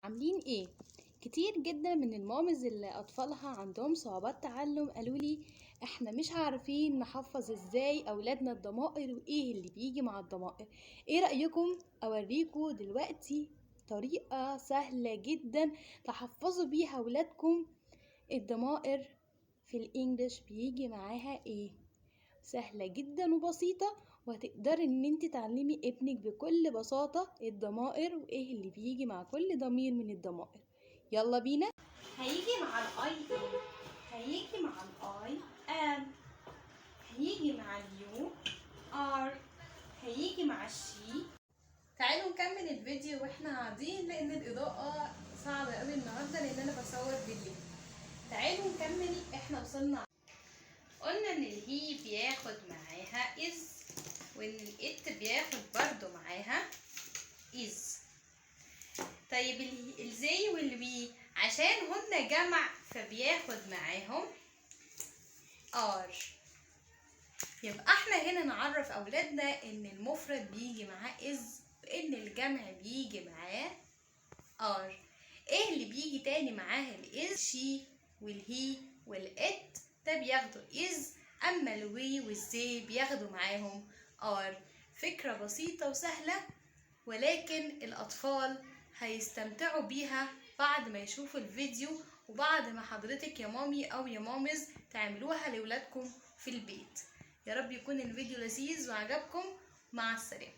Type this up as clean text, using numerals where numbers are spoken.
عاملين ايه؟ كتير جدا من ال moms اللي اطفالها عندهم صعوبات تعلم قالوا لي احنا مش عارفين نحفظ ازاي اولادنا الضمائر وايه اللي بيجي مع الضمائر. ايه رأيكم اوريكم دلوقتي طريقة سهلة جدا تحفظوا بيها اولادكم الضمائر في ال English بيجي معاها ايه؟ سهلة جدا وبسيطة، وهتقدري ان انت تعلمي ابنك بكل بساطة الضمائر وايه اللي بيجي مع كل ضمير من الضمائر. يلا بينا. هيجي مع ال I ايه؟ هيجي مع ال I am، هيجي مع ال you are، هيجي مع ال she. تعالوا نكمل الفيديو واحنا قاعدين لان الاضاءة صعبة قوي النهاردة لان انا بصور بالليل. تعالوا نكمل. احنا وصلنا قلنا ان ال he بياخد معاها is، وان ال it بياخد برضو معاها is. طيب ال they وال we عشان هن جمع فبياخد معاهم are. يبقى احنا هنا نعرف اولادنا ان المفرد بيجي معاه is وان الجمع بيجي معاه are. ايه اللي بيجي تاني معاه ال is؟ she وال he وال it ده بياخدوا is، اما ال we وال they بياخدوا معاهم are. فكرة بسيطة وسهلة، ولكن الأطفال هيستمتعوا بيها بعد ما يشوفوا الفيديو وبعد ما حضرتك يا مامي أو يا moms تعملوها لولادكم في البيت. يا رب يكون الفيديو لذيذ وعجبكم. مع السلامة.